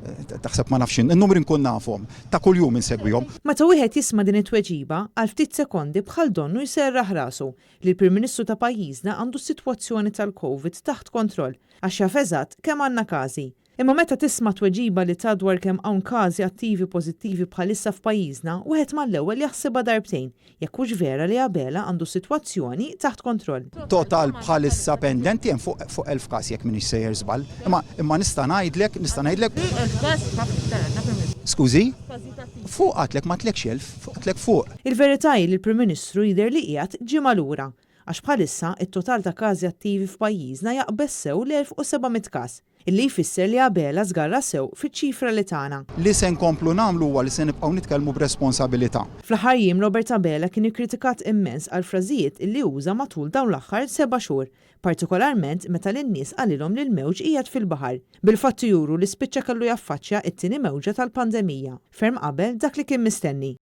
Taħseb ma nafx in-numri nkun nafhom, ta' kuljum insegwihom. Meta wieħed jisma' din it-tweġiba, għal ftit sekondi bħal donnu jserraħ rasu li l-Prim Ministru ta' pajjiżna għandu s-sitwazzjoni tal-Covid taħt kontroll għax jaf eżatt kemm għandna każi. Imma meta tisma' tweġiba li ta dwar kemm hawn każi attivi pożittivi bħalissa f'pajjiżna, wieħed mal-ewwel jaħsibha darbtejn jekk hux vera li Abela għandu s-sitwazzjoni taħt kontroll. Total bħalissa pendenti hemm fuq fuq 1000 każ jekk m'iniex sejjer żball. Imma imma nista' ngħidlek, nista' ngħidlek. Skużi? Fuq għadtlek ma għadtlekx 1000, għadtlek fuq. Il-verità hi li l-Prim Ministru jidher li qiegħed ġimgħa lura, għax bħalissa t-total ta' każi attivi f'pajjiżna jaqbeż sew l-1,700 każ. Illi jfisser li Abela żgarra sew fiċ-ċifra li tana. Li se nkomplu nagħmlu huwa li se nibqgħu nitkellmu b'responsabilità. Fl-aħħar jiem Robert Abela kien ikkritikat immens għall-frażijiet illi uża matul dawn l-aħħar seba' xhur, partikolarment meta lin-nies qalilhom li l-mewġ qiegħed fil-baħar, bil-fatti juru li spiċċa kellu jaffaċċja t-tieni mewġa tal-pandemija, ferm qabel dak li kien mistenni.